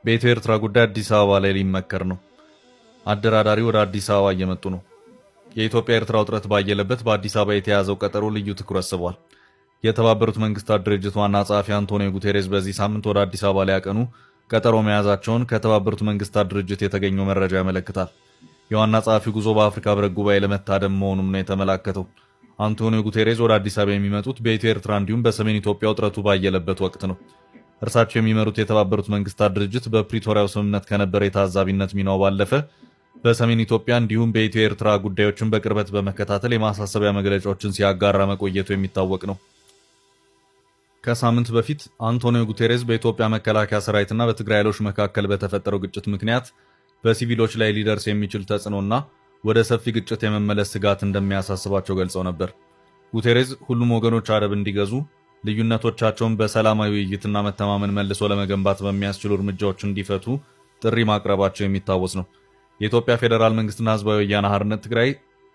በኢትዮ ኤርትራ ጉዳይ አዲስ አበባ ላይ ሊመከር ነው። አደራዳሪ ወደ አዲስ አበባ እየመጡ ነው። የኢትዮጵያ ኤርትራ ውጥረት ባየለበት በአዲስ አበባ የተያዘው ቀጠሮ ልዩ ትኩረት ስቧል። የተባበሩት መንግስታት ድርጅት ዋና ጸሐፊ አንቶኒዮ ጉቴሬስ በዚህ ሳምንት ወደ አዲስ አበባ ሊያቀኑ ቀጠሮ መያዛቸውን ከተባበሩት መንግስታት ድርጅት የተገኘው መረጃ ያመለክታል። የዋና ጸሐፊው ጉዞ በአፍሪካ ህብረት ጉባኤ ለመታደም መሆኑም ነው የተመላከተው። አንቶኒዮ ጉቴሬዝ ወደ አዲስ አበባ የሚመጡት በኢትዮ ኤርትራ እንዲሁም በሰሜን ኢትዮጵያ ውጥረቱ ባየለበት ወቅት ነው። እርሳቸው የሚመሩት የተባበሩት መንግስታት ድርጅት በፕሪቶሪያው ስምምነት ከነበረ የታዛቢነት ሚናው ባለፈ በሰሜን ኢትዮጵያ እንዲሁም በኢትዮ ኤርትራ ጉዳዮችን በቅርበት በመከታተል የማሳሰቢያ መግለጫዎችን ሲያጋራ መቆየቱ የሚታወቅ ነው። ከሳምንት በፊት አንቶኒዮ ጉቴሬዝ በኢትዮጵያ መከላከያ ሰራዊትና በትግራይ ኃይሎች መካከል በተፈጠረው ግጭት ምክንያት በሲቪሎች ላይ ሊደርስ የሚችል ተጽዕኖና ወደ ሰፊ ግጭት የመመለስ ስጋት እንደሚያሳስባቸው ገልጸው ነበር። ጉቴሬዝ ሁሉም ወገኖች አደብ እንዲገዙ፣ ልዩነቶቻቸውን በሰላማዊ ውይይትና መተማመን መልሶ ለመገንባት በሚያስችሉ እርምጃዎች እንዲፈቱ ጥሪ ማቅረባቸው የሚታወስ ነው። የኢትዮጵያ ፌዴራል መንግስትና ህዝባዊ ወያነ ሓርነት ትግራይ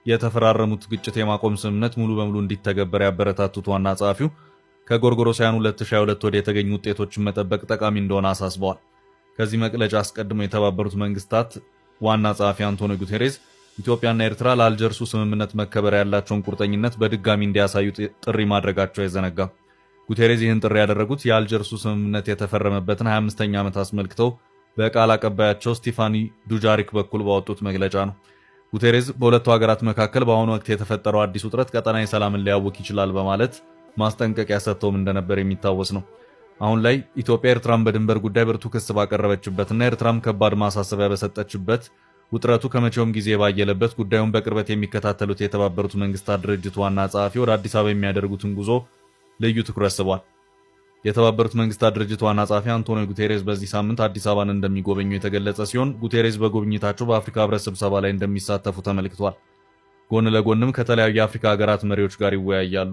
የተፈራረሙት ግጭት የማቆም ስምምነት ሙሉ በሙሉ እንዲተገበር ያበረታቱት ዋና ጸሐፊው ከጎርጎሮሳውያን 2022 ወዲህ የተገኙ ውጤቶችን መጠበቅ ጠቃሚ እንደሆነ አሳስበዋል። ከዚህ መግለጫ አስቀድሞ የተባበሩት መንግስታት ዋና ጸሐፊ አንቶኒዮ ጉቴሬዝ ኢትዮጵያና ኤርትራ ለአልጀርሱ ስምምነት መከበር ያላቸውን ቁርጠኝነት በድጋሚ እንዲያሳዩ ጥሪ ማድረጋቸው አይዘነጋም። ጉቴሬዝ ይህን ጥሪ ያደረጉት የአልጀርሱ ስምምነት የተፈረመበትን 25ኛ ዓመት አስመልክተው በቃል አቀባያቸው ስቲፋኒ ዱጃሪክ በኩል ባወጡት መግለጫ ነው። ጉቴሬዝ በሁለቱ ሀገራት መካከል በአሁኑ ወቅት የተፈጠረው አዲስ ውጥረት ቀጠናዊ ሰላምን ሊያውክ ይችላል በማለት ማስጠንቀቂያ ሰጥተውም እንደነበር የሚታወስ ነው። አሁን ላይ ኢትዮጵያ ኤርትራን በድንበር ጉዳይ ብርቱ ክስ ባቀረበችበትና ኤርትራም ከባድ ማሳሰቢያ በሰጠችበት፣ ውጥረቱ ከመቼውም ጊዜ ባየለበት፣ ጉዳዩን በቅርበት የሚከታተሉት የተባበሩት መንግስታት ድርጅት ዋና ጸሐፊ ወደ አዲስ አበባ የሚያደርጉትን ጉዞ ልዩ ትኩረት ስቧል። የተባበሩት መንግስታት ድርጅት ዋና ጸሐፊ አንቶኒዮ ጉቴሬዝ በዚህ ሳምንት አዲስ አበባን እንደሚጎበኙ የተገለጸ ሲሆን፣ ጉቴሬዝ በጉብኝታቸው በአፍሪካ ህብረት ስብሰባ ላይ እንደሚሳተፉ ተመልክቷል። ጎን ለጎንም ከተለያዩ የአፍሪካ ሀገራት መሪዎች ጋር ይወያያሉ።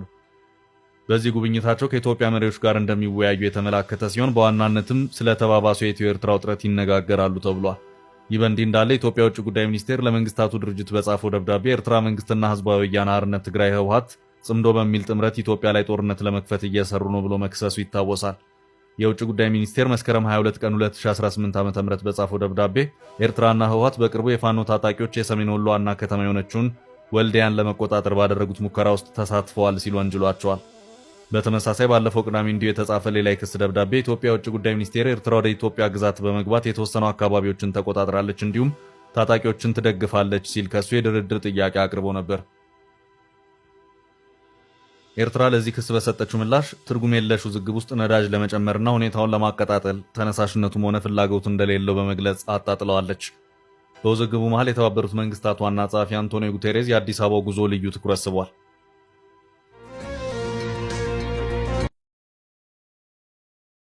በዚህ ጉብኝታቸው ከኢትዮጵያ መሪዎች ጋር እንደሚወያዩ የተመላከተ ሲሆን፣ በዋናነትም ስለ ተባባሰው የኢትዮ ኤርትራ ውጥረት ይነጋገራሉ ተብሏል። ይህ በእንዲህ እንዳለ የኢትዮጵያ የውጭ ጉዳይ ሚኒስቴር ለመንግስታቱ ድርጅት በጻፈው ደብዳቤ ኤርትራ መንግስትና ህዝባዊ ወያነ ሓርነት ትግራይ ህወሓት ጽምዶ በሚል ጥምረት ኢትዮጵያ ላይ ጦርነት ለመክፈት እየሰሩ ነው ብሎ መክሰሱ ይታወሳል። የውጭ ጉዳይ ሚኒስቴር መስከረም 22 ቀን 2018 ዓ.ም በጻፈው ደብዳቤ ኤርትራና ህወሓት በቅርቡ የፋኖ ታጣቂዎች የሰሜን ወሎ ዋና ከተማ የሆነችውን ወልዲያን ለመቆጣጠር ባደረጉት ሙከራ ውስጥ ተሳትፈዋል ሲሉ ወንጅሏቸዋል። በተመሳሳይ ባለፈው ቅዳሜ እንዲሁ የተጻፈ ሌላ የክስ ደብዳቤ የኢትዮጵያ የውጭ ጉዳይ ሚኒስቴር ኤርትራ ወደ ኢትዮጵያ ግዛት በመግባት የተወሰኑ አካባቢዎችን ተቆጣጥራለች፣ እንዲሁም ታጣቂዎችን ትደግፋለች ሲል ከሱ የድርድር ጥያቄ አቅርቦ ነበር። ኤርትራ ለዚህ ክስ በሰጠችው ምላሽ ትርጉም የለሽ ውዝግብ ውስጥ ነዳጅ ለመጨመርና ሁኔታውን ለማቀጣጠል ተነሳሽነቱም ሆነ ፍላጎቱ እንደሌለው በመግለጽ አጣጥለዋለች። በውዝግቡ መሃል የተባበሩት መንግስታት ዋና ጸሐፊ አንቶኒዮ ጉቴሬዝ የአዲስ አበባው ጉዞ ልዩ ትኩረት ስቧል።